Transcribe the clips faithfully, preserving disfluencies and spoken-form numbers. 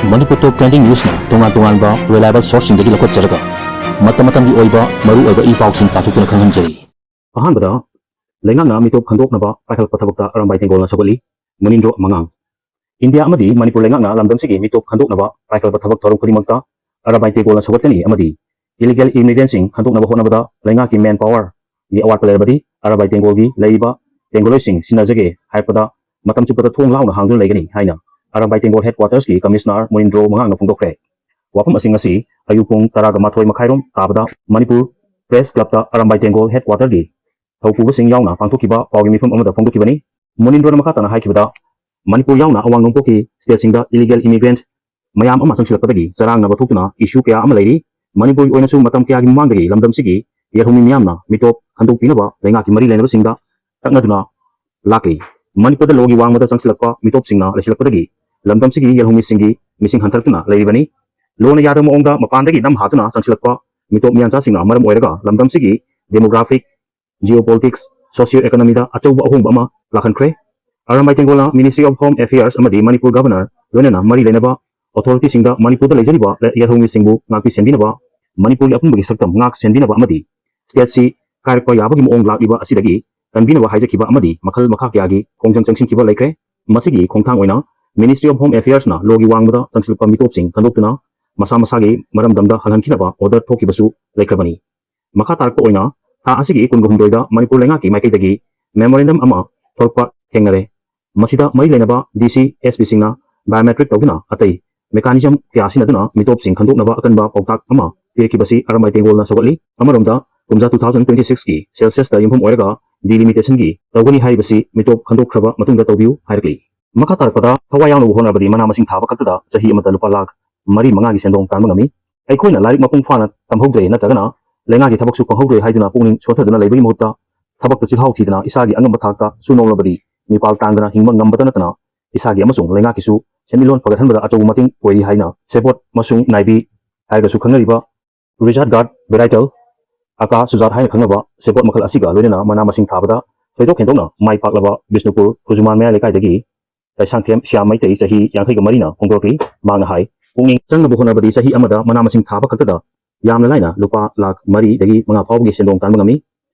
Manipur Top Trending Newsꯅ ꯇꯣꯉꯥꯟ ꯇꯣꯉꯥꯟꯕ reliable sourceꯁꯤꯡꯗꯒꯤ ꯂꯧꯈꯠꯆꯔꯒ ꯃꯇꯝ ꯃꯇꯝꯒꯤ ꯑꯣꯏꯕ ꯃꯔꯨꯑꯣꯏꯕ ꯏ ꯄꯥꯎꯁꯤꯡ ꯄꯥꯊꯣꯛꯇꯨꯅ ꯈꯪꯍꯟꯖꯔꯤ꯫ ꯑꯍꯥꯟꯕꯗ, ꯂꯩꯉꯥꯛꯅ ꯃꯤꯇꯣꯞ ꯈꯟꯗꯣꯛꯅꯕ ꯄꯥꯏꯈꯠꯂꯛꯄ ꯊꯕꯛꯇ ꯑꯔꯥꯝꯕꯥꯏ ꯇꯦꯡꯒꯣꯜꯅ ꯁꯧꯒꯠꯂꯤ꯫ ꯃꯨꯅꯤꯟꯗ꯭ꯔꯣ ꯃꯉꯥꯡ꯫ ꯏꯟꯗꯤꯌꯥ ꯑꯃꯗꯤ ꯃꯅꯤꯄꯨꯔ ꯂꯩꯉꯥꯛꯅ ꯂꯝꯗꯝꯁꯤꯒꯤ ꯃꯤꯇꯣꯞ ꯈꯟꯗꯣꯛꯅꯕ ꯄꯥꯏꯈꯠꯂꯛꯄ ꯊꯕꯛ ꯊꯧꯔꯝ ꯈꯨꯗꯤꯡꯃꯛꯇ ꯑꯔꯥꯝꯕꯥꯏ ꯇꯦꯡꯒꯣꯜꯅ ꯁꯧꯒꯠꯀꯅꯤ ꯑꯃꯗꯤ illegal immigrantꯁꯤꯡ ꯈꯟꯗꯣꯛꯅꯕ ꯍꯣꯠꯅꯕꯗ ꯂꯩꯉꯥꯛꯀꯤ manpowerꯒꯤ ꯑꯋꯥꯠꯄ ꯂꯩꯔꯕꯗꯤ ꯑꯔꯥꯝꯕꯥꯏ ꯇꯦꯡꯒꯣꯜꯒꯤ ꯂꯩꯔꯤꯕ ꯇꯦꯡꯒꯣꯂꯣꯏꯁꯤꯡ ꯁꯤꯟꯅꯖꯒꯦ ꯍꯥꯏꯔꯛꯄꯗ ꯃꯇꯝ ꯆꯨꯞꯄꯗ ꯊꯣꯡ ꯂꯥꯎꯅ ꯍꯥꯡꯗꯨꯅ ꯂꯩꯒꯅꯤ ꯍꯥꯏꯅ ꯑꯔꯥꯝꯕꯥꯏ ꯇꯦꯡꯒꯣꯜ headquartersꯀꯤ commissioner ꯃꯨꯅꯤꯟꯗ꯭ꯔꯣ ꯃꯉꯥꯡꯅ ꯐꯣꯡꯗꯣꯛꯈ꯭ꯔꯦ꯫ ꯋꯥꯐꯝ ꯑꯁꯤꯡ ꯑꯁꯤ ꯑꯌꯨꯛ ꯄꯨꯡ ꯇꯔꯥꯒ ꯃꯥꯊꯣꯏ ꯃꯈꯥꯏꯔꯣꯝ ꯇꯥꯕꯗ ꯃꯅꯤꯄꯨꯔ Press Clubꯇ ꯑꯔꯥꯝꯕꯥꯏ ꯇꯦꯡꯒꯣꯜ headquarterꯒꯤ ꯊꯧꯄꯨꯕꯁꯤꯡ ꯌꯥꯎꯅ ꯄꯥꯡꯊꯣꯛꯈꯤꯕ ꯄꯥꯎꯒꯤ ꯃꯤꯐꯝ ꯑꯃꯗ ꯐꯣꯡꯗꯣꯛꯈꯤꯕꯅꯤ꯫ ꯃꯨꯅꯤꯟꯗ꯭ꯔꯣꯅ ꯃꯈꯥ ꯇꯥꯅ ꯍꯥꯏꯈꯤꯕꯗ, ꯃꯅꯤꯄꯨꯔ ꯌꯥꯎꯅ ꯑꯋꯥꯡ ꯅꯣꯡꯄꯣꯛꯀꯤ stateꯁꯤꯡꯗ illegal immigrant ꯃꯌꯥꯝ ꯑꯃ ꯆꯪꯁꯤꯜꯂꯛꯄꯗꯒꯤ ꯆꯔꯥꯡꯅꯕ ꯊꯣꯛꯇꯨꯅ issue ꯀꯌꯥ ꯑꯃ ꯂꯩꯔꯤ꯫ ꯃꯅꯤꯄꯨꯔꯒꯤ ꯑꯣꯏꯅꯁꯨ ꯃꯇꯝ ꯀꯌꯥꯒꯤ ꯃꯃꯥꯡꯗꯒꯤ ꯂꯝꯗꯝꯁꯤꯒꯤ ꯌꯦꯜꯍꯧꯃꯤ ꯃꯤꯌꯥꯝꯅ ꯃꯤꯇꯣꯞ ꯈꯟꯗꯣꯛꯄꯤꯅꯕ ꯂꯩꯉꯥꯛꯀꯤ ꯃꯔꯤ ꯂꯩꯅꯕꯁꯤꯡꯗ ꯇꯛꯅꯗꯨꯅ ꯂꯥꯛꯂꯤ꯫ ꯃꯅꯤꯄꯨꯔꯗ ꯂꯣꯒꯤ ꯋꯥꯡꯃꯗ ꯆꯪꯁꯤꯜꯂꯛꯄ ꯃꯤꯇꯣꯞꯁꯤꯡꯅ ꯂꯩꯁꯤꯜꯂꯛꯄꯗꯒꯤ ꯂꯝꯗꯝꯁꯤꯒꯤ ꯌꯦꯜꯍꯧꯃꯤꯁꯤꯡꯒꯤ ꯃꯤꯁꯤꯡ ꯍꯟꯊꯔꯛꯇꯨꯅ ꯂꯩꯔꯤꯕꯅꯤ꯫ ꯂꯣꯅ ꯌꯥꯗꯕ ꯃꯑꯣꯡꯗ ꯃꯄꯥꯟꯗꯒꯤ ꯅꯝ ꯍꯥꯗꯨꯅ ꯆꯪꯁꯤꯜꯂꯛꯄ ꯃꯤꯇꯣꯞ ꯃꯤꯌꯥꯟꯆꯥꯁꯤꯡꯅ ꯃꯔꯝ ꯑꯣꯏꯔꯒ ꯂꯝꯗꯝꯁꯤꯒꯤ demographic, geopolitics, socio economyꯗ ꯑꯆꯧꯕ ꯑꯍꯣꯡꯕ ꯑꯃ ꯂꯥꯛꯍꯟꯈ꯭ꯔꯦ꯫ Arambai ꯇꯦꯡꯒꯣꯜꯅ Ministry of Home Affairs ꯑꯃꯗꯤ ꯃꯅꯤꯄꯨꯔ Governor ꯂꯣꯏꯅꯅ ꯃꯔꯤ ꯂꯩꯅꯕ authorityꯁꯤꯡꯗ ꯃꯅꯤꯄꯨꯔꯗ ꯂꯩꯖꯔꯤꯕ ꯌꯦꯜꯍꯧꯃꯤꯁꯤꯡꯕꯨ ꯉꯥꯛꯄꯤ ꯁꯦꯟꯕꯤꯅꯕ, ꯃꯅꯤꯄꯨꯔꯒꯤ ꯑꯄꯨꯟꯕꯒꯤ ꯁꯛꯇꯝ ꯉꯥꯛ ꯁꯦꯟꯕꯤꯅꯕ ꯑꯃꯗꯤ stateꯁꯤ ꯀꯥꯏꯔꯛꯄ ꯌꯥꯕꯒꯤ ꯃꯑꯣꯡ ꯂꯥꯛꯂꯤꯕ ꯑꯁꯤꯗꯒꯤ ꯀꯟꯕꯤꯅꯕ ꯍꯥꯏꯖꯈꯤꯕ ꯑꯃꯗꯤ ꯃꯈꯜ ꯃꯈꯥ ꯀꯌꯥꯒꯤ ꯈꯣꯡꯖꯪ ꯆꯪꯁꯤꯟꯈꯤꯕ ꯂꯩꯈ꯭ꯔꯦ꯫ ꯃꯁꯤꯒꯤ ꯈꯣꯡꯊꯥꯡ ꯑꯣꯏꯅ Ministry of Home Affairsꯅ ꯂꯣꯒꯤ ꯋꯥꯡꯃꯗ ꯆꯪꯁꯤꯜꯂꯛꯄ ꯃꯤꯇꯣꯞꯁꯤꯡ ꯈꯟꯗꯣꯛꯇꯨꯅ ꯃꯁꯥ ꯃꯁꯥꯒꯤ ꯃꯔꯝꯗꯝꯗ ꯍꯜꯍꯟꯈꯤꯅꯕ order ꯊꯣꯛꯈꯤꯕꯁꯨ ꯂꯩꯈ꯭ꯔꯕꯅꯤ꯫ ꯃꯈꯥ ꯇꯥꯔꯛꯄ ꯑꯣꯏꯅ ꯊꯥ ꯑꯁꯤꯒꯤ ꯀꯨꯟꯒ ꯍꯨꯝꯗꯣꯏꯗ ꯃꯅꯤꯄꯨꯔ ꯂꯩꯉꯥꯛꯀꯤ ꯃꯥꯏꯀꯩꯗꯒꯤ memorandum ꯑꯃ ꯊꯣꯛꯂꯛꯄ ꯊꯦꯡꯅꯔꯦ꯫ ꯃꯁꯤꯗ ꯃꯔꯤ ꯂꯩꯅꯕ DC, SPꯁꯤꯡꯅ biometric ꯇꯧꯗꯨꯅ ꯑꯇꯩ mechanism ꯀꯌꯥ ꯁꯤꯖꯤꯟꯅꯗꯨꯅ ꯃꯤꯇꯣꯞꯁꯤꯡ ꯈꯟꯗꯣꯛꯅꯕ ꯑꯀꯟꯕ ꯄꯥꯎꯇꯥꯛ ꯑꯃ ꯄꯤꯔꯛꯈꯤꯕꯁꯤ ꯑꯔꯥꯝꯕꯥꯏ ꯇꯦꯡꯒꯣꯜꯅ ꯁꯧꯒꯠꯂꯤ꯫ ꯑꯃꯔꯣꯝꯗ, ꯀꯨꯝꯖꯥ two thousand twenty sixꯀꯤ censusꯇ ꯌꯨꯝꯐꯝ ꯑꯣꯏꯔꯒ delimitationꯒꯤ ꯇꯧꯒꯅꯤ ꯍꯥꯏꯔꯤꯕꯁꯤ ꯃꯤꯇꯣꯞ ꯈꯟꯗꯣꯛꯈ꯭ꯔꯕ ꯃꯇꯨꯡꯗ ꯇꯧꯕꯤꯌꯨ ꯍꯥꯏꯔꯛꯂꯤ꯫ ꯃꯈꯥ ꯇꯥꯔꯛꯄꯗ, ꯊꯋꯥꯏ ꯌꯥꯎꯅꯕ ꯍꯣꯠꯅꯔꯕꯗꯤ ꯃꯅꯥ ꯃꯁꯤꯡ ꯊꯥꯕ ꯈꯛꯇꯗ ꯆꯍꯤ ꯑꯃꯗ ꯂꯨꯄꯥ ꯂꯥꯈ ꯃꯔꯤ ꯃꯉꯥꯒꯤ ꯁꯦꯟꯗꯣꯡ ꯇꯥꯟꯕ ꯉꯝꯃꯤ꯫ ꯑꯩꯈꯣꯏꯅ ꯂꯥꯏꯔꯤꯛ ꯃꯄꯨꯡ ꯐꯥꯅ ꯇꯝꯍꯧꯗ꯭ꯔꯦ ꯅꯠꯇ꯭ꯔꯒꯅ ꯂꯩꯉꯥꯛꯀꯤ ꯊꯕꯛꯁꯨ ꯐꯪꯍꯧꯗ꯭ꯔꯦ ꯍꯥꯏꯗꯨꯅ ꯄꯨꯛꯅꯤꯡ ꯁꯣꯟꯊꯗꯨꯅ ꯂꯩꯕꯒꯤ ꯃꯍꯨꯠꯇ ꯊꯕꯛꯇ ꯆꯤꯜꯍꯥꯎ ꯊꯤꯗꯅ ꯏꯁꯥꯒꯤ ꯑꯉꯝꯕ ꯊꯥꯛꯇ ꯁꯨ ꯅꯣꯝꯂꯕꯗꯤ ꯃꯤꯄꯥꯜ ꯇꯥꯡꯗꯅ ꯍꯤꯡꯕ ꯉꯝꯕꯇ ꯅꯠꯇꯅ ꯏꯁꯥꯒꯤ ꯑꯃꯁꯨꯡ ꯂꯩꯉꯥꯛꯀꯤꯁꯨ ꯁꯦꯟꯃꯤꯠꯂꯣꯟ ꯐꯒꯠꯍꯟꯕꯗ ꯑꯆꯧꯕ ꯃꯇꯦꯡ ꯑꯣꯏꯔꯤ ꯍꯥꯏꯅ ꯁꯦꯕꯣꯠ ꯃꯁꯨꯡ ꯅꯥꯏꯕꯤ ꯍꯥꯏꯔꯒꯁꯨ ꯈꯪꯅꯔꯤꯕ Richard Gard Bridal, ꯑꯀꯥ ꯁꯨꯖꯥꯠ ꯍꯥꯏꯅ ꯈꯪꯅꯕ ꯁꯦꯕꯣꯠ ꯃꯈꯜ ꯑꯁꯤꯒ ꯂꯣꯏꯅꯅ ꯃꯅꯥ ꯃꯁꯤꯡ ꯊꯥꯕꯗ ꯊꯣꯏꯗꯣꯛ ꯍꯦꯟꯗꯣꯛꯅ ꯃꯥꯏ ꯄꯥꯛꯂꯕ ꯕꯤꯁꯅꯨꯄꯨꯔ ꯈꯨꯖꯨꯃꯥꯟ ꯃꯌꯥꯏ ꯂꯩꯀꯥꯏꯗꯒꯤ ꯀꯩꯁꯥꯡꯊꯦꯝ ꯁ꯭ꯌꯥꯝ ꯃꯩꯇꯩ, ꯆꯍꯤ ꯌꯥꯡꯈꯩꯒ ꯃꯔꯤꯅ ꯐꯣꯡꯗꯣꯔꯛꯂꯤ꯫ ꯃꯍꯥꯛꯅ ꯍꯥꯏ, ꯄꯨꯛꯅꯤꯡ ꯆꯪꯅꯕ ꯍꯣꯠꯅꯕꯗꯤ ꯆꯍꯤ ꯑꯃꯗ ꯃꯅꯥ ꯃꯁꯤꯡ ꯊꯥꯕ ꯈꯛꯇꯗ ꯌꯥꯝꯅ ꯂꯥꯏꯅ ꯂꯨꯄꯥ ꯂꯥꯈ ꯃꯔꯤꯗꯒꯤ ꯃꯉꯥ ꯐꯥꯎꯕꯒꯤ ꯁꯦꯟꯗꯣꯡ ꯇꯥꯟꯕ ꯉꯝꯃꯤ꯫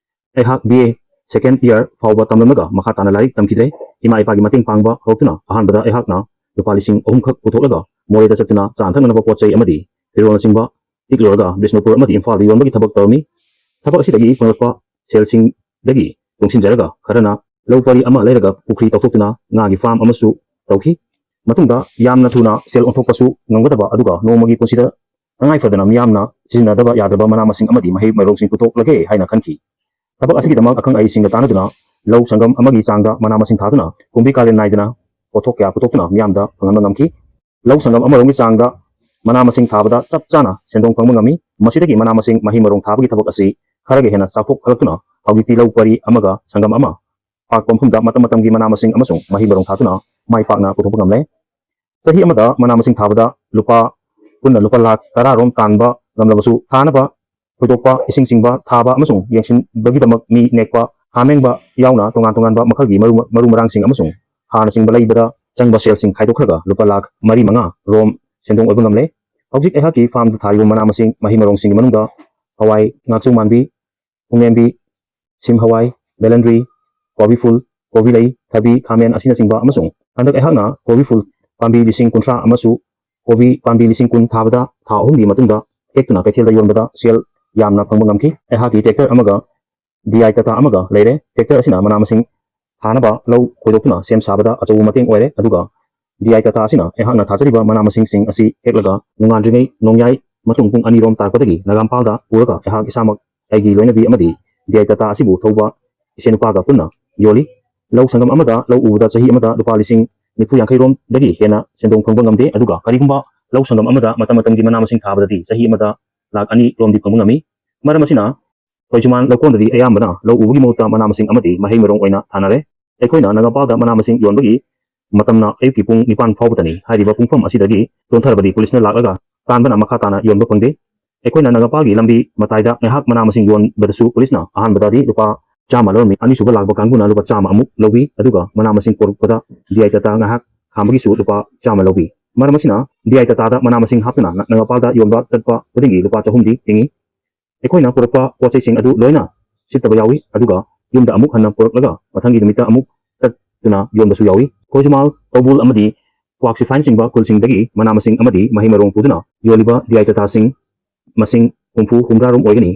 ꯑꯩꯍꯥꯛ B A second year ꯐꯥꯎꯕ ꯇꯝꯂꯝꯂꯒ ꯃꯈꯥ ꯇꯥꯅ ꯂꯥꯏꯔꯤꯛ ꯇꯝꯈꯤꯗ꯭ꯔꯦ꯫ ꯏꯃꯥ ꯏꯄꯥꯒꯤ ꯃꯇꯦꯡ ꯄꯥꯡꯕ ꯍꯧꯔꯛꯇꯨꯅ ꯑꯍꯥꯟꯕꯗ ꯑꯩꯍꯥꯛꯅ ꯂꯨꯄꯥ ꯂꯤꯁꯤꯡ ꯑꯍꯨꯝ ꯈꯛ ꯄꯨꯊꯣꯛꯂꯒ ꯃꯣꯔꯦꯗ ꯆꯠꯇꯨꯅ ꯆꯥꯅ ꯊꯛꯅꯅꯕ ꯄꯣꯠ ꯆꯩ ꯑꯃꯗꯤ ꯐꯤꯔꯣꯜꯅꯆꯤꯡꯕ ꯇꯤꯛꯂꯨꯔꯒ ꯕꯤꯁꯅꯨꯄꯨꯔ ꯑꯃꯗꯤ ꯏꯝꯐꯥꯜꯗ ꯌꯣꯟꯕꯒꯤ ꯊꯕꯛ ꯇꯧꯔꯝꯃꯤ꯫ ꯊꯕꯛ ꯑꯁꯤꯗꯒꯤ ꯐꯪꯂꯛꯄ ꯁꯦꯜꯁꯤꯡꯗꯒꯤ ꯇꯨꯡꯁꯤꯟꯖꯔꯒ ꯈꯔꯅ ꯂꯧ ꯄꯔꯤ ꯑꯃ ꯂꯩꯔꯒ ꯄꯨꯈ꯭ꯔꯤ ꯇꯧꯊꯣꯛꯇꯨꯅ ꯉꯥꯒꯤ farm ꯑꯃꯁꯨ ꯇꯧꯈꯤ꯫ ꯃꯇꯨꯡꯗ ꯌꯥꯝꯅ ꯊꯨꯅ ꯁꯦꯜ ꯑꯣꯟꯊꯣꯛꯄꯁꯨ ꯉꯝꯒꯗꯕ, ꯑꯗꯨꯒ ꯅꯣꯡꯃꯒꯤ ꯄꯨꯟꯁꯤꯗ ꯇꯉꯥꯏ ꯐꯗꯅ ꯃꯤꯌꯥꯝꯅ ꯁꯤꯖꯤꯟꯅꯗꯕ ꯌꯥꯗ꯭ꯔꯕ ꯃꯅꯥ ꯃꯁꯤꯡ ꯑꯃꯗꯤ ꯃꯍꯩ ꯃꯔꯣꯡꯁꯤꯡ ꯄꯨꯊꯣꯛꯂꯒꯦ ꯍꯥꯏꯅ ꯈꯟꯈꯤ꯫ ꯊꯕꯛ ꯑꯁꯤꯒꯤꯗꯃꯛ ꯑꯈꯪ ꯑꯍꯩꯁꯤꯡꯒ ꯇꯥꯟꯅꯗꯨꯅ ꯂꯧ ꯁꯪꯒꯝ ꯑꯃꯒꯤ ꯆꯥꯡꯗ ꯃꯅꯥ ꯃꯁꯤꯡ ꯊꯥꯗꯨꯅ ꯀꯨꯝꯕꯤ ꯀꯥꯂꯦꯟ ꯅꯥꯏꯗꯅ ꯄꯣꯠꯊꯣꯛ ꯀꯌꯥ ꯄꯨꯊꯣꯛꯇꯨꯅ ꯃꯤꯌꯥꯝꯗ ꯐꯪꯍꯟꯕ ꯉꯝꯈꯤ꯫ ꯂꯧ ꯁꯪꯒꯝ ꯑꯃꯔꯣꯝꯒꯤ ꯆꯥꯡꯗ ꯃꯅꯥ ꯃꯁꯤꯡ ꯊꯥꯕꯗ ꯆꯞ ꯆꯥꯅ ꯁꯦꯟꯗꯣꯡ ꯐꯪꯕ ꯉꯝꯃꯤ꯫ ꯃꯁꯤꯗꯒꯤ ꯃꯅꯥ ꯃꯁꯤꯡ ꯃꯍꯩ ꯃꯔꯣꯡ ꯊꯥꯕꯒꯤ ꯊꯕꯛ ꯑꯁꯤ ꯈꯔꯒ ꯍꯦꯟꯅ ꯆꯥꯎꯊꯣꯛꯍꯜꯂꯛꯇꯨꯅ ꯍꯧꯖꯤꯛꯇꯤ ꯂꯧ ꯄꯔꯤ ꯑꯃꯒ ꯁꯪꯒꯝ ꯑꯃ ꯄꯥꯛꯄ ꯃꯐꯝꯗ ꯃꯇꯝ ꯃꯇꯝꯒꯤ ꯃꯅꯥ ꯃꯁꯤꯡ ꯑꯃꯁꯨꯡ ꯃꯍꯩ ꯃꯔꯣꯡ ꯊꯥꯗꯨꯅ ꯃꯥꯏ ꯄꯥꯛꯅ ꯄꯨꯊꯣꯛꯄ ꯉꯝꯂꯦ꯫ ꯆꯍꯤ ꯑꯃꯗ ꯃꯅꯥ ꯃꯁꯤꯡ ꯊꯥꯕꯗ ꯂꯨꯄꯥ ꯄꯨꯟꯅ ꯂꯨꯄꯥ ꯂꯥꯈ ꯇꯔꯥ ꯔꯣꯝ ꯇꯥꯟꯕ ꯉꯝꯂꯕꯁꯨ, ꯊꯥꯅꯕ ꯊꯣꯏꯗꯣꯛꯄ ꯏꯁꯤꯡ ꯆꯤꯡꯕ ꯊꯥꯕ ꯑꯃꯁꯨꯡ ꯌꯦꯡꯁꯤꯟꯕꯒꯤꯗꯃꯛ ꯃꯤ ꯅꯦꯛꯄ, ꯍꯥꯃꯦꯡꯕ ꯌꯥꯎꯅ ꯇꯣꯉꯥꯟ ꯇꯣꯉꯥꯟꯕ ꯃꯈꯜꯒꯤ ꯃꯔꯨ, ꯃꯔꯨ ꯃꯔꯥꯡꯁꯤꯡ ꯑꯃꯁꯨꯡ ꯍꯥꯔꯅꯆꯤꯡꯕ ꯂꯩꯕꯗ ꯆꯪꯕ ꯁꯦꯜꯁꯤꯡ ꯈꯥꯏꯗꯣꯛꯈ꯭ꯔꯒ ꯂꯨꯄꯥ ꯂꯥꯈ ꯃꯔꯤ ꯃꯉꯥ ꯔꯣꯝ ꯁꯦꯟꯗꯣꯡ ꯑꯣꯏꯕ ꯉꯝꯂꯦ꯫ ꯍꯧꯖꯤꯛ ꯑꯩꯍꯥꯛꯀꯤ farmꯗ ꯊꯥꯔꯤꯕ ꯃꯅꯥ ꯃꯁꯤꯡ, ꯃꯍꯩ ꯃꯔꯣꯡꯁꯤꯡꯒꯤ ꯃꯅꯨꯡꯗ ꯍꯋꯥꯏ, ꯉꯥꯆꯧ ꯃꯥꯟꯕꯤ, ꯈꯣꯡꯂꯦꯝꯕꯤ, ꯁꯤꯝ ꯍꯋꯥꯏ, ꯕꯦꯂꯟꯗ꯭ꯔꯤ, ꯀꯣꯕꯤ ꯐꯨꯜ, ꯀꯣꯕꯤ ꯂꯩ, ꯊꯕꯤ, ꯈꯥꯃꯦꯟ ꯑꯁꯤꯅꯆꯤꯡꯕ ꯑꯃꯁꯨꯡ ꯍꯟꯗꯛ ꯑꯩꯍꯥꯛꯅ ꯀꯣꯕꯤ ꯐꯨꯜ ꯄꯥꯝꯕꯤ ꯂꯤꯁꯤꯡ ꯀꯨꯟꯊ꯭ꯔꯥ ꯑꯃꯁꯨ ꯀꯣꯕꯤ ꯄꯥꯝꯕꯤ ꯂꯤꯁꯤꯡ ꯀꯨꯟ ꯊꯥꯕꯗ ꯊꯥ ꯑꯍꯨꯝꯒꯤ ꯃꯇꯨꯡꯗ ꯍꯦꯛꯇꯨꯅ ꯀꯩꯊꯦꯜꯗ ꯌꯣꯟꯕꯗ ꯁꯦꯜ ꯌꯥꯝꯅ ꯐꯪꯕ ꯉꯝꯈꯤ꯫ ꯑꯩꯍꯥꯛꯀꯤ tractor ꯑꯃꯒ D I Tata ꯑꯃꯒ ꯂꯩꯔꯦ꯫ Tractor ꯑꯁꯤꯅ ꯃꯅꯥ ꯃꯁꯤꯡ ꯊꯥꯅꯕ ꯂꯧ ꯈꯣꯏꯗꯣꯛꯇꯨꯅ ꯁꯦꯝ ꯁꯥꯕꯗ ꯑꯆꯧꯕ ꯃꯇꯦꯡ ꯑꯣꯏꯔꯦ, ꯑꯗꯨꯒ D I Tata ꯑꯁꯤꯅ ꯑꯩꯍꯥꯛꯅ ꯊꯥꯖꯔꯤꯕ ꯃꯅꯥ ꯃꯁꯤꯡꯁꯤꯡ ꯑꯁꯤ ꯍꯦꯛꯂꯒ ꯅꯣꯡꯉꯥꯟꯗ꯭ꯔꯤꯉꯩ ꯅꯣꯡꯌꯥꯏ ꯃꯇꯨꯡ ꯄꯨꯡ ꯑꯅꯤ ꯔꯣꯝ ꯇꯥꯔꯛꯄꯗꯒꯤ ꯅꯒꯥꯝꯄꯥꯜꯗ ꯄꯨꯔꯒ ꯑꯩꯍꯥꯛ ꯏꯁꯥꯃꯛ ꯑꯩꯒꯤ ꯂꯣꯏꯅꯕꯤ ꯑꯃꯗꯤ D I Tata ꯑꯁꯤꯕꯨ ꯊꯧꯕ ꯏꯆꯦ ꯅꯨꯄꯥꯒ ꯄꯨꯟꯅ ꯌꯣꯜꯂꯤ꯫ ꯂꯧ ꯁꯪꯒꯝ ꯑꯃꯗ ꯂꯧ ꯎꯕꯗ ꯆꯍꯤ ꯑꯃꯗ ꯂꯨꯄꯥ ꯂꯤꯁꯤꯡ ꯅꯤꯐꯨ ꯌꯥꯡꯈꯩ ꯔꯣꯝꯗꯒꯤ ꯍꯦꯟꯅ ꯁꯦꯟꯗꯣꯡ ꯐꯪꯕ ꯉꯝꯗꯦ, ꯑꯗꯨꯒ ꯀꯔꯤꯒꯨꯝꯕ ꯂꯧ ꯁꯪꯒꯝ ꯑꯃꯗ ꯃꯇꯝ ꯃꯇꯝꯒꯤ ꯃꯅꯥ ꯃꯁꯤꯡ ꯊꯥꯕꯗꯗꯤ ꯆꯍꯤ ꯑꯃꯗ ꯂꯥꯈ ꯑꯅꯤ ꯔꯣꯝꯗꯤ ꯐꯪꯕ ꯉꯝꯃꯤ꯫ ꯃꯔꯝ ꯑꯁꯤꯅ ꯈꯣꯏꯖꯨꯃꯥꯟ ꯂꯧꯀꯣꯟꯗꯗꯤ ꯑꯌꯥꯝꯕꯅ ꯂꯧ ꯎꯕꯒꯤ ꯃꯍꯨꯠꯇ ꯃꯅꯥ ꯃꯁꯤꯡ ꯑꯃꯗꯤ ꯃꯍꯩ ꯃꯔꯣꯡ ꯑꯣꯏꯅ ꯊꯥꯅꯔꯦ꯫ ꯑꯩꯈꯣꯏꯅ ꯅꯒꯥꯝꯄꯥꯜꯗ ꯃꯅꯥ ꯃꯁꯤꯡ ꯌꯣꯟꯕꯒꯤ ꯃꯇꯝꯅ ꯑꯌꯨꯛꯀꯤ ꯄꯨꯡ ꯅꯤꯄꯥꯟ ꯐꯥꯎꯕꯇꯅꯤ꯫ ꯍꯥꯏꯔꯤꯕ ꯄꯨꯡꯐꯝ ꯑꯁꯤꯗꯒꯤ ꯆꯣꯟꯊꯔꯕꯗꯤ ꯄꯨꯂꯤꯁꯅ ꯂꯥꯛꯂꯒ ꯇꯥꯟꯕꯅ ꯃꯈꯥ ꯇꯥꯅ ꯌꯣꯟꯕ ꯐꯪꯗꯦ꯫ ꯑꯩꯈꯣꯏꯅ ꯅꯒꯥꯝꯄꯥꯜꯒꯤ ꯂꯝꯕꯤ ꯃꯇꯥꯏꯗ ꯉꯥꯏꯍꯥꯛ ꯃꯅꯥ ꯃꯁꯤꯡ ꯌꯣꯟꯕꯗꯁꯨ ꯄꯨꯂꯤꯁꯅ ꯑꯍꯥꯟꯕꯗꯗꯤ ꯂꯨꯄꯥ ꯆꯥꯝꯃ ꯂꯧꯔꯝꯃꯤ꯫ ꯑꯅꯤꯁꯨꯕ ꯂꯥꯛꯄ ꯀꯥꯡꯕꯨꯅ ꯂꯨꯄꯥ ꯆꯥꯝꯃ ꯑꯃꯨꯛ ꯂꯧꯕꯤ, ꯑꯗꯨꯒ ꯃꯅꯥ ꯃꯁꯤꯡ ꯄꯨꯔꯛꯄꯗ ꯗꯤ ꯑꯥꯏ ꯇꯥꯇꯥ ꯉꯥꯏꯍꯥꯛ ꯈꯥꯝꯕꯒꯤꯁꯨ ꯂꯨꯄꯥ ꯆꯥꯝꯃ ꯂꯧꯕꯤ꯫ ꯃꯔꯝ ꯑꯁꯤꯅ ꯗꯤ ꯑꯥꯏ ꯇꯥꯇꯥꯗ ꯃꯅꯥ ꯃꯁꯤꯡ ꯍꯥꯞꯇꯨꯅ ꯅꯛꯅꯕ ꯄꯥꯜꯗ ꯌꯣꯟꯕ ꯆꯠꯄ ꯈꯨꯗꯤꯡꯒꯤ ꯂꯨꯄꯥ ꯆꯍꯨꯝꯗꯤ ꯇꯤꯡꯏ꯫ ꯑꯩꯈꯣꯏꯅ ꯄꯨꯔꯛꯄ ꯄꯣꯠ ꯆꯩꯁꯤꯡ ꯑꯗꯨ ꯂꯣꯏꯅ ꯁꯤꯠꯇꯕ ꯌꯥꯎꯏ, ꯑꯗꯨꯒ ꯌꯨꯝꯗ ꯑꯃꯨꯛ ꯍꯟꯅ ꯄꯨꯔꯛꯂꯒ ꯃꯊꯪꯒꯤ ꯅꯨꯃꯤꯠꯇ ꯑꯃꯨꯛ ꯆꯠꯇꯨꯅ ꯌꯣꯟꯕꯁꯨ ꯌꯥꯎꯏ꯫ ꯈꯣꯏꯖꯨꯃꯥꯜ ꯀꯧꯕꯨꯜ ꯑꯃꯗꯤ ꯀ꯭ꯋꯥꯛ ꯁꯤꯐꯥꯏꯅꯆꯤꯡꯕ ꯈꯨꯜꯁꯤꯡꯗꯒꯤ ꯃꯅꯥ ꯃꯁꯤꯡ ꯑꯃꯗꯤ ꯃꯍꯩ ꯃꯔꯣꯡ ꯄꯨꯗꯨꯅ ꯌꯣꯜꯂꯤꯕ ꯗꯤ ꯑꯥꯏ ꯇꯥꯇꯥꯁꯤꯡ ꯃꯁꯤꯡ ꯍꯨꯝꯐꯨ ꯍꯨꯝꯗ꯭ꯔꯥ ꯔꯣꯝ ꯑꯣꯏꯒꯅꯤ꯫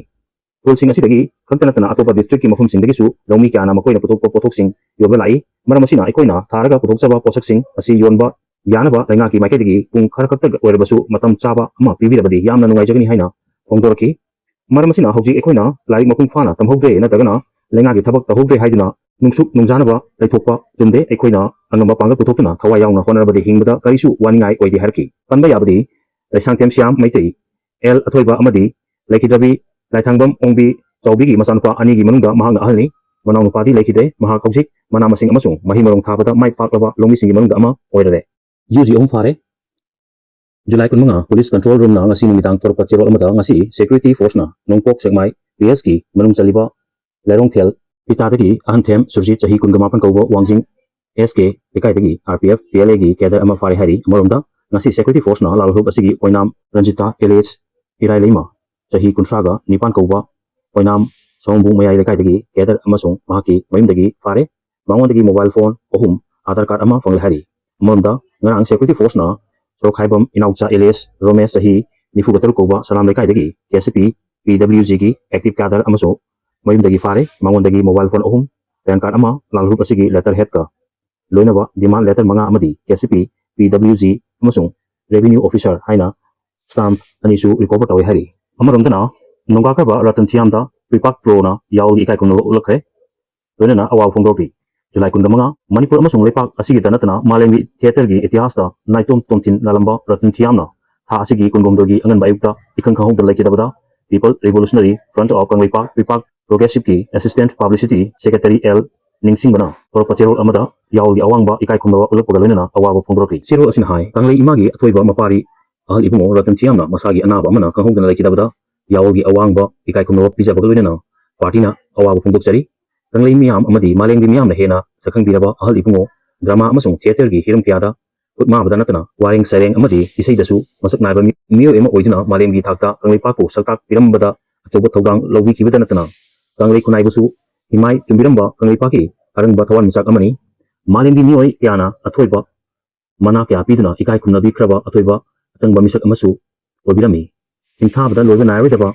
ꯈꯨꯜꯁꯤꯡ ꯑꯁꯤꯗꯒꯤ ꯈꯛꯇ ꯅꯠꯇꯅ ꯑꯇꯣꯞꯄ ꯗꯤꯁꯇ꯭ꯔꯤꯛꯀꯤ ꯃꯐꯝꯁꯤꯡꯗꯒꯤꯁꯨ ꯂꯧꯃꯤ ꯀꯌꯥꯅ ꯃꯈꯣꯏꯅ ꯄꯨꯊꯣꯛꯄ ꯄꯣꯠꯊꯣꯛꯁꯤꯡ ꯌꯣꯟꯕ ꯂꯥꯛꯏ꯫ ꯃꯔꯝ ꯑꯁꯤꯅ ꯑꯩꯈꯣꯏꯅ ꯊꯥꯔꯒ ꯄꯨꯊꯣꯛꯆꯕ ꯄꯣꯠꯁꯛꯁꯤꯡ ꯑꯁꯤ ꯌꯣꯟꯕ ꯌꯥꯅꯕ ꯂꯩꯉꯥꯛꯀꯤ ꯃꯥꯏꯀꯩꯗꯒꯤ ꯄꯨꯡ ꯈꯔ ꯈꯛꯇ ꯑꯣꯏꯔꯕꯁꯨ ꯃꯇꯝ ꯆꯥꯕ ꯑꯃ ꯄꯤꯕꯤꯔꯕꯗꯤ ꯌꯥꯝꯅ ꯅꯨꯡꯉꯥꯏꯖꯒꯅꯤ ꯍꯥꯏꯅ ꯐꯣꯡꯗꯣꯔꯛꯈꯤ꯫ ꯃꯔꯝ ꯑꯁꯤꯅ ꯍꯧꯖꯤꯛ ꯑꯩꯈꯣꯏꯅ ꯂꯥꯏꯔꯤꯛ ꯃꯄꯨꯡ ꯐꯥꯅ ꯇꯝꯍꯧꯗ꯭ꯔꯦ ꯅꯠꯇ꯭ꯔꯒꯅ ꯂꯩꯉꯥꯛꯀꯤ ꯊꯕꯛ ꯇꯧꯍꯧꯗ꯭ꯔꯦ ꯍꯥꯏꯗꯨꯅ ꯅꯨꯡꯁꯨꯛ ꯅꯨꯡꯖꯥꯅꯕ ꯂꯩꯊꯣꯛꯄ ꯆꯨꯝꯗꯦ꯫ ꯑꯩꯈꯣꯏꯅ ꯑꯉꯝꯕ ꯄꯥꯡꯒꯜ ꯄꯨꯊꯣꯛꯇꯨꯅ ꯊꯋꯥꯏ ꯌꯥꯎꯅ ꯍꯣꯠꯅꯔꯕꯗꯤ ꯍꯤꯡꯕꯗ ꯀꯔꯤꯁꯨ ꯋꯥꯅꯤꯡꯉꯥꯏ ꯑꯣꯏꯗꯦ ꯍꯥꯏꯔꯛꯈꯤ꯫ ꯄꯟꯕ ꯌꯥꯕꯗꯤ ꯂꯩꯁꯥꯡꯊꯦꯝ ꯁ꯭ꯌꯥꯝ ꯃꯩꯇꯩ, ꯑꯦꯜ ꯑꯊꯣꯏꯕ ꯑꯃꯗꯤ ꯂꯩꯊꯥꯡꯕꯝ ꯑꯣꯡꯕꯤ ꯆꯥꯎꯕꯤꯒꯤ ꯃꯆꯥꯅꯨꯄꯥ ꯑꯅꯤꯒꯤ ꯃꯅꯨꯡꯗ ꯃꯍꯥꯛꯅ ꯑꯍꯜꯅꯤ꯫ ꯃꯅꯥꯎꯅꯨꯄꯥꯗꯤ ꯂꯩꯈꯤꯗ꯭ꯔꯦ꯫ ꯃꯍꯥꯛ ꯍꯧꯖꯤꯛ ꯃꯅꯥ ꯃꯁꯤꯡ ꯑꯃꯁꯨꯡ ꯃꯍꯩ ꯃꯔꯣꯡ ꯊꯥꯕꯗ ꯃꯥꯏ ꯄꯥꯛꯂꯕ ꯂꯧꯃꯤꯁꯤꯡꯒꯤ ꯃꯅꯨꯡꯗ ꯑꯃ ꯑꯣꯏꯔꯔꯦ꯫ ꯌꯨꯖꯤ ꯑꯍꯨꯝ ꯐꯥꯔꯦ꯫ ꯖꯨꯂꯥꯏ ꯀꯨꯟꯃꯉꯥ, ꯄꯨꯂꯤꯁ ꯀꯟꯇ꯭ꯔꯣꯜ ꯔꯨꯝꯅ ꯉꯁꯤ ꯅꯨꯃꯤꯗꯥꯡ ꯊꯣꯔꯛꯄ ꯆꯦꯔꯣꯜ ꯑꯃꯗ ꯉꯁꯤ ꯁꯦꯀ꯭ꯌꯨꯔꯤꯇꯤ ꯐꯣꯔꯁꯅ ꯅꯣꯡꯄꯣꯛ ꯁꯦꯛꯃꯥꯏ ꯄꯤ ꯑꯦꯁꯀꯤ ꯃꯅꯨꯡ ꯆꯜꯂꯤꯕ ꯂꯩꯔꯣꯡꯊꯦꯜ ꯄꯤꯇꯥꯗꯒꯤ ꯑꯍꯟꯊꯦꯝ ꯁꯨꯔꯖꯤꯠ ꯆꯍꯤ ꯀꯨꯟꯒ ꯃꯥꯄꯟ ꯀꯧꯕ ꯋꯥꯡꯖꯤꯡ ꯑꯦꯁ ꯀꯦ ꯂꯩꯀꯥꯏꯗꯒꯤ R P F P L ꯑꯦꯒꯤ ꯀꯦꯗꯔ ꯑꯃ ꯐꯥꯔꯦ ꯍꯥꯏꯔꯤ꯫ ꯑꯃꯔꯣꯝꯗ ꯉꯁꯤ ꯁꯦꯀ꯭ꯌꯨꯔꯤꯇꯤ ꯐꯣꯔꯁꯅ ꯂꯥꯜꯍꯧꯂꯨꯞ ꯑꯁꯤꯒꯤ ꯑꯣꯏꯅꯥꯝ ꯔꯟꯖꯤꯇꯥ ꯑꯦꯂꯤꯌꯦꯁ ꯏꯔꯥꯏ ꯂꯩꯃ ꯆꯍꯤ ꯀꯨꯟꯊ꯭ꯔꯥꯒ ꯅꯤꯄꯥꯟ ꯀꯧꯕ ꯑꯣꯏꯅꯥꯝ ꯁꯑꯣꯝꯕꯨꯡ ꯃꯌꯥꯏ ꯂꯩꯀꯥꯏꯗꯒꯤ ꯀꯦꯗꯔ ꯑꯃꯁꯨꯡ ꯃꯍꯥꯛꯀꯤ ꯃꯌꯨꯝꯗꯒꯤ ꯐꯥꯔꯦ꯫ ꯃꯉꯣꯟꯗꯒꯤ ꯃꯣꯕꯥꯏꯜ ꯐꯣꯟ ꯑꯍꯨꯝ, ꯑꯥꯙꯥꯔ ꯀꯥꯔꯗ ꯑꯃ ꯐꯪꯂꯦ ꯍꯥꯏꯔꯤ꯫ ꯑꯃꯔꯣꯝꯗ ꯉꯔꯥꯡ ꯁꯦꯀ꯭ꯌꯨꯔꯤꯇꯤ ꯐꯣꯔꯁꯅ ꯁꯣꯔꯣꯛꯈꯥꯏꯕꯝ ꯏꯅꯥꯎꯆꯥ ꯑꯦꯂꯤꯌꯦꯁ ꯔꯣꯃꯦꯁ ꯆꯍꯤ ꯅꯤꯐꯨꯒ ꯇꯔꯨꯛ ꯀꯧꯕ ꯁꯂꯥꯝ ꯂꯩꯀꯥꯏꯗꯒꯤ ꯀꯦ ꯁꯤ ꯄꯤ ꯄꯤ ꯗꯕ꯭ꯂꯤꯎ ꯖꯤꯒꯤ ꯑꯦꯛꯇꯤꯚ ꯀꯦꯗꯔ ꯑꯃꯁꯨ ꯃꯌꯨꯝꯗꯒꯤ ꯐꯥꯔꯦ꯫ ꯃꯉꯣꯟꯗꯒꯤ ꯃꯣꯕꯥꯏꯜ ꯐꯣꯟ ꯑꯍꯨꯝ, ꯄꯦꯟ ꯀꯥꯔꯗ ꯑꯃ, ꯂꯥꯜꯍꯧꯂꯨꯞ ꯑꯁꯤꯒꯤ ꯂꯦꯇꯔ ꯍꯦꯗꯀ ꯂꯣꯏꯅꯕ ꯗꯤꯃꯥꯟ ꯂꯦꯇꯔ ꯃꯉꯥ ꯑꯃꯗꯤ ꯀꯦ ꯁꯤ ꯄꯤ ꯄꯤ ꯗꯕ꯭ꯂꯤꯎ ꯖꯤ ꯑꯃꯁꯨꯡ ꯔꯦꯚꯤꯅ꯭ꯌꯨ ꯑꯣꯐꯤꯁꯔ ꯍꯥꯏꯅ ꯁ꯭ꯇꯥꯝꯞ ꯑꯅꯤꯁꯨ ꯔꯤꯀꯣꯚꯔ ꯇꯧꯔꯦ ꯍꯥꯏꯔꯤ꯫ ꯑꯃꯔꯣꯝꯗꯅ ꯅꯣꯡꯒꯥꯈ꯭ꯔꯕ ꯔꯇꯟ ꯊꯤꯌꯥꯝꯗ ꯄ꯭ꯔꯤꯄꯥꯛ ꯄ꯭ꯔꯣꯅ ꯌꯥꯑꯣꯜꯒꯤ ꯏꯀꯥꯏ ꯈꯨꯝꯅꯕ ꯎꯠꯂꯛꯈ꯭ꯔꯦ꯫ ꯂꯣꯏꯅꯅ ꯑꯋꯥꯕ ꯐꯣꯡꯗꯣꯔꯛꯂꯤ꯫ ꯖꯨꯂꯥꯏ ꯀꯨꯟꯒ ꯃꯉꯥ, ꯃꯅꯤꯄꯨꯔ ꯑꯃꯁꯨꯡ ꯂꯩꯄꯥꯛ ꯑꯁꯤꯒꯤ ꯗ ꯅꯠꯇꯅ ꯃꯥꯂꯦꯝꯒꯤ ꯊꯤꯌꯦꯇꯔꯒꯤ ꯏꯇꯤꯍꯥꯁꯇ ꯅꯥꯏꯇꯣꯝ ꯇꯣꯝꯊꯤꯟ ꯂꯥꯂꯝꯕ ꯔꯇꯟ ꯊꯤꯌꯥꯝꯅ ꯊꯥ ꯑꯁꯤꯒꯤ ꯀꯨꯟꯍꯨꯝꯗꯣꯏꯒꯤ ꯑꯉꯟꯕ ꯑꯌꯨꯛꯇ ꯏꯈꯪ ꯈꯪꯍꯧꯗ ꯂꯩꯈꯤꯗꯕꯗ People Revolutionary Front of ꯀꯪꯂꯩꯄꯥꯛ, ꯄ꯭ꯔꯤꯄꯥꯛ ꯄ꯭ꯔꯣꯒ꯭ꯔꯦꯁꯤꯞꯀꯤ ꯑꯦꯁꯤꯁꯇꯦꯟꯠ ꯄꯕ꯭ꯂꯤꯁꯤꯇꯤ ꯁꯦꯀ꯭ꯔꯦꯇꯔꯤ ꯑꯦꯜ ꯅꯤꯡꯁꯤꯡꯕꯅ ꯊꯣꯔꯛꯄ ꯆꯦꯔꯣꯜ ꯑꯃꯗ ꯌꯥꯑꯣꯜꯒꯤ ꯑꯋꯥꯡꯕ ꯏꯀꯥꯏ ꯈꯨꯝꯅꯕ ꯎꯠꯂꯛꯄꯒ ꯂꯣꯏꯅꯅ ꯑꯋꯥꯕ ꯐꯣꯡꯗꯣꯔꯛꯂꯤ꯫ ꯆꯦꯔꯣꯜ ꯑꯁꯤꯅ ꯍꯥꯏ, ꯀꯪꯂꯩ ꯏꯃꯥꯒꯤ ꯑꯊꯣꯏꯕ ꯃꯄꯥꯔꯤ ꯑꯍꯜ ꯏꯕꯨꯡꯉꯣ ꯔꯇꯟ ꯊꯤꯌꯥꯝꯅ ꯃꯁꯥꯒꯤ ꯑꯅꯥꯕ ꯑꯃꯅ ꯈꯪꯍꯧꯗꯅ ꯂꯩꯈꯤꯗꯕꯗ ꯌꯥꯑꯣꯜꯒꯤ ꯑꯋꯥꯡꯕ ꯏꯀꯥꯏ ꯈꯨꯝꯅꯕ ꯄꯤꯖꯕꯒ ꯂꯣꯏꯅꯅ ꯄꯥꯔꯇꯤꯅ ꯑꯋꯥꯕ ꯐꯣꯡꯗꯣꯛꯆꯔꯤ꯫ ꯀꯪꯂꯩ ꯃꯤꯌꯥꯝ ꯑꯃꯗꯤ ꯃꯥꯂꯦꯝꯒꯤ ꯃꯤꯌꯥꯝꯅ ꯍꯦꯟꯅ ꯁꯛꯈꯪꯕꯤꯔꯕ ꯑꯍꯜ ꯏꯕꯨꯡꯉꯣ, drama ꯑꯃꯁꯨꯡ theatreꯒꯤ ꯍꯤꯔꯝ ꯀꯌꯥꯗ ꯈꯨꯠ ꯃꯥꯕꯗ ꯅꯠꯇꯅ ꯋꯥꯔꯦꯡ ꯁꯩꯔꯦꯡ ꯑꯃꯗꯤ ꯏꯁꯩꯗꯁꯨ ꯃꯁꯛ ꯅꯥꯏꯕ ꯃꯤ-, ꯃꯤꯑꯣꯏ ꯑꯃ ꯑꯣꯏꯗꯨꯅ ꯃꯥꯂꯦꯝꯒꯤ ꯊꯥꯛꯇ ꯀꯪꯂꯩꯄꯥꯛꯄꯨ ꯁꯛ ꯇꯥꯛꯄꯤꯔꯝꯕꯗ ꯑꯆꯧꯕ ꯊꯧꯗꯥꯡ ꯂꯧꯕꯤꯈꯤꯕꯗ ꯅꯠꯇꯅ ꯀꯪꯂꯩ ꯈꯨꯟꯅꯥꯏꯕꯨꯁꯨ ꯏꯃꯥꯏ ꯆꯨꯝꯕꯤꯔꯝꯕ ꯀꯪꯂꯩꯄꯥꯛꯀꯤ ꯑꯔꯪꯕ ꯊꯋꯥꯟꯃꯤꯆꯥꯛ ꯑꯃꯅꯤ꯫ ꯃꯥꯂꯦꯝꯒꯤ ꯃꯤꯑꯣꯏ ꯀꯌꯥꯅ ꯑꯊꯣꯏꯕ ꯃꯅꯥ ꯀꯌꯥ ꯄꯤꯗꯨꯅ ꯏꯀꯥꯏ ꯈꯨꯝꯅꯕꯤꯈ꯭ꯔꯕ ꯑꯊꯣꯏꯕ ꯑꯆꯪꯕ ꯃꯤꯁꯛ ꯑꯃꯁꯨ ꯑꯣꯏꯕꯤꯔꯝꯃꯤ꯫ ꯁꯤꯡꯊꯥꯕꯗ ꯂꯣꯏꯕ ꯅꯥꯏꯔꯣꯏꯗꯕ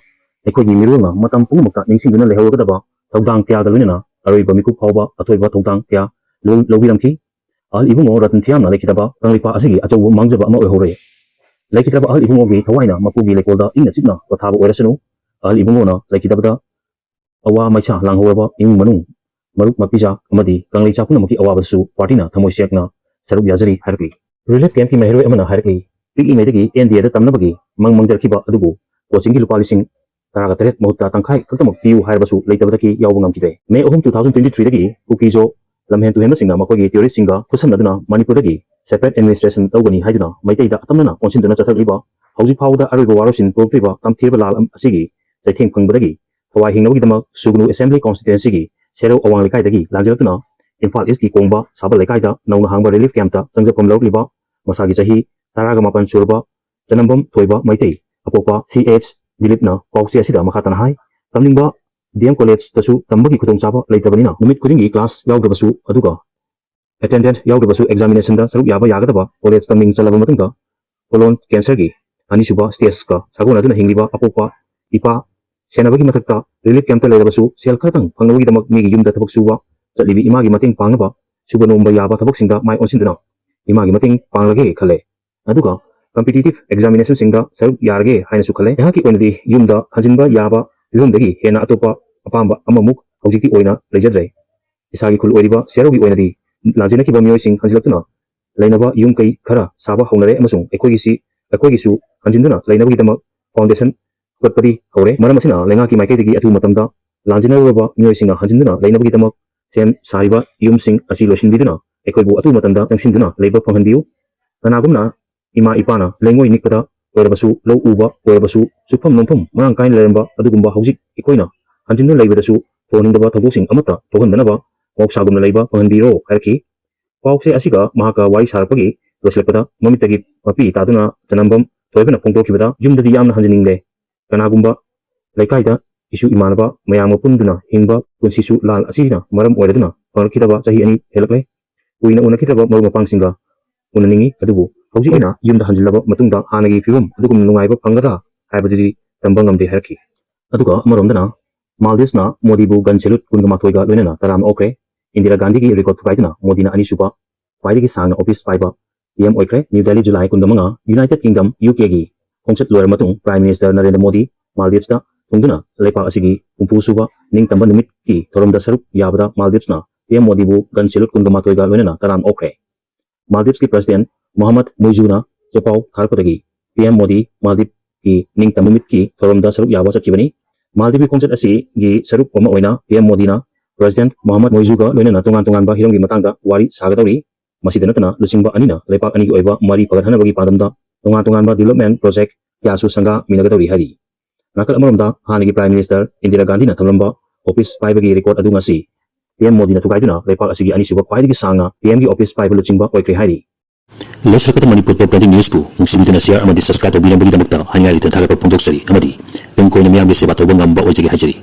ꯑꯩꯈꯣꯏꯒꯤ ꯃꯤꯔꯣꯜꯅ ꯃꯇꯝ ꯄꯨꯝꯅꯃꯛꯇ ꯅꯤꯡꯁꯤꯡꯗꯨꯅ ꯂꯩꯍꯧꯔꯒꯗꯕ ꯊꯧꯗꯥꯡ ꯀꯌꯥꯒ ꯂꯣꯏꯅꯅ ꯑꯔꯣꯏꯕ ꯃꯤꯀꯨꯞ ꯐꯥꯎꯕ ꯑꯊꯣꯏꯕ ꯊꯧꯗꯥꯡ ꯀꯌꯥ ꯂꯧ-, ꯂꯧꯕꯤꯔꯝꯈꯤ꯫ ꯑꯍꯜ ꯏꯕꯨꯡꯉꯣ ꯔꯇꯟ ꯊꯤꯌꯥꯝꯅ ꯂꯩꯈꯤꯗꯕ ꯀꯪꯂꯩꯄꯥꯛ ꯑꯁꯤꯒꯤ ꯑꯆꯧꯕ ꯃꯥꯡꯖꯕ ꯑꯃ ꯑꯣꯏꯍꯧꯔꯦ꯫ ꯂꯩꯈꯤꯗ꯭ꯔꯕ ꯑꯍꯜ ꯏꯕꯨꯡꯉꯣꯒꯤ ꯊꯋꯥꯏꯅ ꯃꯄꯨꯒꯤ ꯂꯩꯀꯣꯜꯗ ꯏꯪꯅ ꯆꯤꯛꯅ ꯄꯣꯊꯥꯕ ꯑꯣꯏꯔꯁꯅꯨ꯫ ꯑꯍꯜ ꯏꯕꯨꯡꯉꯣꯅ ꯂꯩꯈꯤꯗꯕꯗ ꯑꯋꯥ ꯃꯩꯁꯥ ꯂꯥꯡꯍꯧꯔꯕ ꯏꯃꯨꯡ ꯃꯅꯨꯡ, ꯃꯔꯨꯞ ꯃꯄꯤꯖꯥ ꯑꯃꯗꯤ ꯀꯪꯂꯩ ꯆꯥꯛꯈꯨꯝ ꯑꯃꯒꯤ ꯑꯋꯥꯕꯗꯁꯨ partyꯅ ꯊꯃꯣꯏ ꯁꯦꯡꯅ ꯁꯔꯨꯛ ꯌꯥꯖꯔꯤ ꯍꯥꯏꯔꯛꯂꯤ꯫ Relief campꯀꯤ ꯃꯍꯩꯔꯣꯏ ꯑꯃꯅ ꯍꯥꯏꯔꯛꯂꯤ, ꯄꯤꯛꯂꯤꯉꯩꯗꯒꯤ NDAꯗ ꯇꯝꯅꯕꯒꯤ ꯃꯪ ꯃꯪꯖꯔꯛꯈꯤꯕ ꯑꯗꯨꯕꯨ coachingꯒꯤ ꯂꯨꯄꯥ ꯂꯤꯁꯤꯡ ꯇꯔꯥꯒ ꯇꯔꯦꯠ ꯃꯍꯨꯠꯇ ꯇꯪꯈꯥꯏ ꯈꯛꯇꯃꯛ ꯄꯤꯌꯨ ꯍꯥꯏꯔꯕꯁꯨ ꯂꯩꯇꯕꯗꯒꯤ ꯌꯥꯎꯕ ꯉꯝꯈꯤꯗꯦ꯫ May ꯑꯍꯨꯝ, two thousand twenty threeꯗꯒꯤ ꯀꯨꯀꯤꯖꯣ ꯂꯝꯍꯦꯟ ꯇꯨꯍꯦꯟꯕꯁꯤꯡꯅ ꯃꯈꯣꯏꯒꯤ terroristꯁꯤꯡꯒ ꯈꯨꯠꯁꯝꯅꯗꯨꯅ ꯃꯅꯤꯄꯨꯔꯗꯒꯤ separate administration ꯇꯧꯒꯅꯤ ꯍꯥꯏꯗꯨꯅ ꯃꯩꯇꯩꯗ ꯑꯇꯝꯅꯅ ꯑꯣꯟꯁꯤꯟꯗꯨꯅ ꯆꯠꯊꯔꯛꯂꯤꯕ, ꯍꯧꯖꯤꯛ ꯐꯥꯎꯕꯗ ꯑꯔꯣꯏꯕ ꯋꯥꯔꯣꯏꯁꯤꯟ ꯄꯨꯔꯛꯇ꯭ꯔꯤꯕ ꯇꯝꯊꯤꯔꯕ ꯂꯥꯜ ꯑꯁꯤꯒꯤ ꯆꯩꯊꯦꯡ ꯐꯪꯕꯗꯒꯤ ꯊꯋꯥꯏ ꯍꯤꯡꯅꯕꯒꯤꯗꯃꯛ ꯁꯨꯒꯅꯨ Assembly Constituencyꯒꯤ ꯁꯦꯔꯧ ꯑꯋꯥꯡ ꯂꯩꯀꯥꯏꯗꯒꯤ ꯂꯥꯟꯖꯦꯜꯂꯛꯇꯨꯅ ꯏꯝꯐꯥꯜ Eastꯀꯤ ꯀꯣꯡꯕ ꯁꯥꯕꯜ ꯂꯩꯀꯥꯏꯗ ꯅꯧꯅ ꯍꯥꯡꯕ relief campꯇ ꯆꯪꯖꯐꯝ ꯂꯧꯔꯛꯂꯤꯕ ꯃꯁꯥꯒꯤ ꯆꯍꯤ ꯇꯔꯥꯒ ꯃꯥꯄꯟ ꯁꯨꯔꯕ ꯆꯅꯝꯕꯝ ꯊꯣꯏꯕ ꯃꯩꯇꯩ ꯑꯄꯣꯛꯄ ꯁꯤ ꯑꯩꯆ ꯗꯤꯂꯤꯞꯅ ꯄꯥꯎꯆꯦ ꯑꯁꯤꯗ ꯃꯈꯥ ꯇꯥꯅ ꯍꯥꯏ, ꯇꯝꯅꯤꯡꯕ ꯗꯤ ꯑꯦꯝ ꯀꯣꯂꯦꯖꯇꯁꯨ ꯇꯝꯕꯒꯤ ꯈꯨꯗꯣꯡꯆꯥꯕ ꯂꯩꯇꯕꯅꯤꯅ ꯅꯨꯃꯤꯠ ꯈꯨꯗꯤꯡꯒꯤ class ꯌꯥꯎꯗ꯭ꯔꯕꯁꯨ, ꯑꯗꯨꯒ attendance ꯌꯥꯎꯗ꯭ꯔꯕꯁꯨ examinationꯗ ꯁꯔꯨꯛ ꯌꯥꯕ ꯌꯥꯒꯗꯕ ꯀꯣꯂꯦꯖ ꯇꯝꯅꯤꯡ ꯆꯜꯂꯕ ꯃꯇꯨꯡꯗ colon cancerꯒꯤ ꯑꯅꯤꯁꯨꯕ stageꯀ ꯁꯥꯒꯣꯟꯅꯗꯨꯅ ꯍꯤꯡꯂꯤꯕ ꯑꯄꯣꯛꯄ ꯏꯄꯥ ꯁꯦꯟꯅꯕꯒꯤ ꯃꯊꯛꯇ relief campꯇ ꯂꯩꯔꯕꯁꯨ ꯁꯦꯜ ꯈꯔꯇꯪ ꯐꯪꯅꯕꯒꯤꯗꯃꯛ ꯃꯤꯒꯤ ꯌꯨꯝꯗ ꯊꯕꯛ ꯁꯨꯕ ꯆꯠꯂꯤꯕꯤ ꯏꯃꯥꯒꯤ ꯃꯇꯦꯡ ꯄꯥꯡꯅꯕ ꯁꯨꯕ ꯅꯣꯝꯕ ꯌꯥꯕ ꯊꯕꯛꯁꯤꯡꯗ ꯃꯥꯏ ꯑꯣꯟꯁꯤꯟꯗꯨꯅ ꯏꯃꯥꯒꯤ ꯃꯇꯦꯡ ꯄꯥꯡꯂꯒꯦ ꯈꯜꯂꯦ꯫ ꯑꯗꯨꯒ competitive examinationꯁꯤꯡꯗ ꯁꯔꯨꯛ ꯌꯥꯔꯒꯦ ꯍꯥꯏꯅꯁꯨ ꯈꯜꯂꯦ꯫ ꯑꯩꯍꯥꯛꯀꯤ ꯑꯣꯏꯅꯗꯤ ꯌꯨꯝꯗ ꯍꯟꯖꯤꯟꯕ ꯌꯥꯕ ꯐꯤꯕꯝꯗꯒꯤ ꯍꯦꯟꯅ ꯑꯇꯣꯞꯄ ꯑꯄꯥꯝꯕ ꯑꯃꯃꯨꯛ ꯍꯧꯖꯤꯛꯇꯤ ꯑꯣꯏꯅ ꯂꯩꯖꯗ꯭ꯔꯦ꯫ ꯏꯁꯥꯒꯤ ꯈꯨꯜ ꯑꯣꯏꯔꯤꯕ ꯁꯦꯔꯧꯒꯤ ꯑꯣꯏꯅꯗꯤ ꯂꯥꯟꯖꯦꯟꯅꯈꯤꯕ ꯃꯤꯑꯣꯏꯁꯤꯡ ꯍꯟꯖꯤꯜꯂꯛꯇꯨꯅ ꯂꯩꯅꯕ ꯌꯨꯝ ꯀꯩ ꯈꯔ ꯁꯥꯕ ꯍꯧꯅꯔꯦ ꯑꯃꯁꯨꯡ ꯑꯩꯈꯣꯏꯒꯤꯁꯤ, ꯑꯩꯈꯣꯏꯒꯤꯁꯨ ꯍꯟꯖꯤꯟꯗꯨꯅ ꯂꯩꯅꯕꯒꯤꯗꯃꯛ foundation ꯍꯧꯒꯠꯄꯗꯤ ꯍꯧꯔꯦ꯫ ꯃꯔꯝ ꯑꯁꯤꯅ ꯂꯩꯉꯥꯛꯀꯤ ꯃꯥꯏꯀꯩꯗꯒꯤ ꯑꯊꯨꯕ ꯃꯇꯝꯗ ꯂꯥꯟꯖꯦꯟꯅꯔꯨꯔꯕ ꯃꯤꯑꯣꯏꯁꯤꯡꯅ ꯍꯟꯖꯤꯟꯗꯨꯅ ꯂꯩꯅꯕꯒꯤꯗꯃꯛ ꯁꯦꯝ ꯁꯥꯔꯤꯕ ꯌꯨꯝꯁꯤꯡ ꯑꯁꯤ ꯂꯣꯏꯁꯤꯟꯕꯤꯗꯨꯅ ꯑꯩꯈꯣꯏꯕꯨ ꯑꯊꯨꯕ ꯃꯇꯝꯗ ꯆꯪꯁꯤꯟꯗꯨꯅ ꯂꯩꯕ ꯐꯪꯍꯟꯕꯤꯌꯨ꯫ ꯀꯅꯥꯒꯨꯝꯅ ꯏꯃꯥ ꯏꯄꯥꯅ ꯂꯩꯉꯣꯏ ꯅꯤꯛꯄꯗ ꯑꯣꯏꯔꯕꯁꯨ, ꯂꯧ ꯎꯕ ꯑꯣꯏꯔꯕꯁꯨ, ꯆꯨꯐꯝ ꯅꯣꯝꯐꯝ ꯃꯔꯥꯡ ꯀꯥꯏꯅ ꯂꯩꯔꯝꯕ ꯑꯗꯨꯒꯨꯝꯕ ꯍꯧꯖꯤꯛ ꯑꯩꯈꯣꯏꯅ ꯍꯟꯖꯤꯟꯗꯨꯅ ꯂꯩꯕꯗꯁꯨ ꯊꯣꯛꯍꯟꯅꯤꯡꯗꯕ ꯊꯧꯗꯣꯛꯁꯤꯡ ꯑꯃꯠꯇ ꯊꯣꯛꯍꯟꯗꯅꯕ ꯃꯍꯧꯁꯥꯒꯨꯝꯅ ꯂꯩꯕ ꯐꯪꯍꯟꯕꯤꯔꯣ ꯍꯥꯏꯔꯛꯈꯤ꯫ ꯄꯥꯎꯆꯦ ꯑꯁꯤꯒ ꯃꯍꯥꯛꯀ ꯋꯥꯔꯤ ꯁꯥꯔꯛꯄꯒꯤ ꯂꯣꯏꯁꯤꯜꯂꯛꯄꯗ ꯃꯃꯤꯠꯇꯒꯤ ꯃꯄꯤ ꯇꯥꯗꯨꯅ ꯆꯅꯝꯕꯝ ꯊꯣꯏꯕꯅ ꯐꯣꯡꯗꯣꯛꯈꯤꯕꯗ ꯌꯨꯝꯗꯗꯤ ꯌꯥꯝꯅ ꯍꯟꯖꯅꯤꯡꯂꯦ꯫ ꯀꯅꯥꯒꯨꯝꯕ ꯂꯩꯀꯥꯏꯗ ꯏꯁꯨ ꯏꯃꯥꯟꯅꯕ ꯃꯌꯥꯝꯒ ꯄꯨꯟꯗꯨꯅ ꯍꯤꯡꯕ ꯄꯨꯟꯁꯤꯁꯨ ꯂꯥꯜ ꯑꯁꯤꯅ ꯃꯔꯝ ꯑꯣꯏꯔꯗꯨꯅ ꯐꯪꯂꯛꯈꯤꯗꯕ ꯆꯍꯤ ꯑꯅꯤ ꯍꯦꯜꯂꯛꯂꯦ꯫ ꯀꯨꯏꯅ ꯎꯅꯈꯤꯗ꯭ꯔꯕ ꯃꯔꯨꯞ ꯃꯄꯥꯡꯁꯤꯡꯒ ꯎꯅꯅꯤꯡꯏ, ꯑꯗꯨꯕꯨ ꯍꯧꯖꯤꯛ ꯑꯩꯅ ꯌꯨꯝꯗ ꯍꯟꯖꯤꯜꯂꯕ ꯃꯇꯨꯡꯗ ꯍꯥꯟꯅꯒꯤ ꯐꯤꯕꯝ ꯑꯗꯨꯒꯨꯝꯅ ꯅꯨꯡꯉꯥꯏꯕ ꯐꯪꯒꯗ꯭ꯔꯥ ꯍꯥꯏꯕꯗꯨꯗꯤ ꯇꯝꯕ ꯉꯝꯗꯦ ꯍꯥꯏꯔꯛꯈꯤ꯫ ꯑꯗꯨꯒ ꯑꯃꯔꯣꯝꯗꯅ ꯃꯥꯜꯗꯤꯞꯁꯅ ꯃꯣꯗꯤꯕꯨ gun salute ꯀꯨꯟꯒ ꯃꯥꯊꯣꯏꯒ ꯂꯣꯏꯅꯅ ꯇꯔꯥꯝꯅ ꯑꯣꯛꯈ꯭ꯔꯦ꯫ ꯏꯟꯗꯤꯔꯥ ꯒꯥꯟꯙꯤꯒꯤ record ꯊꯨꯒꯥꯏꯗꯨꯅ ꯃꯣꯗꯤꯅ ꯑꯅꯤꯁꯨꯕ ꯈ꯭ꯋꯥꯏꯗꯒꯤ ꯁꯥꯡꯅ office ꯄꯥꯏꯕ P M ꯑꯣꯏꯈ꯭ꯔꯦ꯫ New Delhi, July ꯀꯨꯟꯒ ꯃꯉꯥ, United Kingdom, U K ꯒꯤ ꯈꯣꯡꯆꯠ ꯂꯣꯏꯔ ꯃꯇꯨꯡ Prime Minister ꯅꯔꯦꯟꯗ꯭ꯔ ꯃꯣꯗꯤ ꯃꯥꯜꯗꯤꯞꯁꯇ ꯊꯨꯡꯗꯨꯅ ꯂꯩꯄꯥꯛ ꯑꯁꯤꯒꯤ ꯍꯨꯝꯐꯨ ꯁꯨꯕ ꯅꯤꯡꯇꯝꯕ ꯅꯨꯃꯤꯠꯀꯤ ꯊꯧꯔꯝꯗ ꯁꯔꯨꯛ ꯌꯥꯕꯗ ꯃꯥꯜꯗꯤꯞꯁꯅ P M ꯃꯣꯗꯤꯕꯨ gun salute ꯀꯨꯟꯒ ꯃꯥꯊꯣꯏꯒ ꯂꯣꯏꯅꯅ ꯇꯔꯥꯝ ꯑꯣꯛꯈ꯭ꯔꯦ꯫ ꯃꯥꯜꯗꯤꯞꯁꯀꯤ President Mohammad ꯃꯨꯏꯖꯨꯅ ꯆꯦꯄꯥꯎ ꯊꯥꯔꯛꯄꯗꯒꯤ P M Modi ꯃꯥꯜꯗꯤꯞꯀꯤ ꯅꯤꯡꯇꯝꯕ ꯅꯨꯃꯤꯠꯀꯤ ꯊꯧꯔꯝꯗ ꯁꯔꯨꯛ ꯌꯥꯕ ꯆꯠꯈꯤꯕꯅꯤ꯫ ꯃꯥꯜꯗꯤꯞꯀꯤ ꯈꯣꯡꯆꯠ ꯑꯁꯤꯒꯤ ꯁꯔꯨꯛ ꯑꯃ ꯑꯣꯏꯅ P M ꯃꯣꯗꯤꯅ President ꯃꯣꯍꯝꯃꯗ ꯃꯨꯏꯖꯨꯒ ꯂꯣꯏꯅꯅ ꯇꯣꯉꯥꯟ ꯇꯣꯉꯥꯟꯕ ꯍꯤꯔꯝꯒꯤ ꯃꯇꯥꯡꯗ ꯋꯥꯔꯤ ꯁꯥꯒꯗꯧꯔꯤ꯫ ꯃꯁꯤꯗ ꯅꯠꯇꯅ ꯂꯨꯆꯤꯡꯕ ꯑꯅꯤꯅ ꯂꯩꯄꯥꯛ ꯑꯅꯤꯒꯤ ꯑꯣꯏꯕ ꯃꯔꯤ ꯐꯒꯠꯍꯟꯅꯕꯒꯤ ꯄꯥꯟꯗꯝꯗ ꯇꯣꯉꯥꯟ ꯇꯣꯉꯥꯟꯕ development project ꯀꯌꯥꯁꯨ ꯁꯪꯒꯥꯃꯤꯟꯅꯒꯗꯧꯔꯤ ꯍꯥꯏꯔꯤ꯫ ꯅꯥꯀꯜ ꯑꯃꯔꯣꯝꯗ ꯍꯥꯟꯅꯒꯤ Prime Minister ꯏꯟꯗꯤꯔꯥ ꯒꯥꯟꯙꯤꯅ ꯊꯝꯂꯝꯕ office ꯄꯥꯏꯕꯒꯤ record ꯑꯗꯨ ꯉꯁꯤ P M ꯃꯣꯗꯤꯅ ꯊꯨꯒꯥꯏꯗꯨꯅ ꯂꯩꯄꯥꯛ ꯑꯁꯤꯒꯤ ꯑꯅꯤꯁꯨꯕ ꯈ꯭ꯋꯥꯏꯗꯒꯤ ꯁꯥꯡꯅ P M ꯒꯤ office ꯄꯥꯏꯕ ꯂꯨꯆꯤꯡꯕ ꯑꯣꯏꯈ꯭ꯔꯦ ꯍꯥꯏꯔꯤ꯫ ꯂꯣꯏꯁꯤꯜꯂꯛꯄꯗ ꯃꯅꯤꯄꯨꯔ Pop Trending News ꯄꯨ ꯅꯨꯡꯁꯤꯕꯤꯗꯨꯅ share ꯑꯃꯗꯤ subscribe ꯇꯧꯕꯤꯔꯝꯕꯒꯤꯗꯃꯛꯇ ꯍꯥꯏꯅꯤꯡꯉꯥꯏ ꯂꯩꯇꯅ ꯊꯥꯒꯠꯄ ꯐꯣꯡꯗꯣꯛꯆꯔꯤ ꯑꯃꯗꯤ ꯇꯨꯡ ꯀꯣꯏꯅ ꯃꯤꯌꯥꯝꯒꯤ ꯁꯦꯕꯥ ꯇꯧꯕ ꯉꯝꯕ ꯑꯣꯏꯖꯒꯦ ꯍꯥꯏꯖꯔꯤ꯫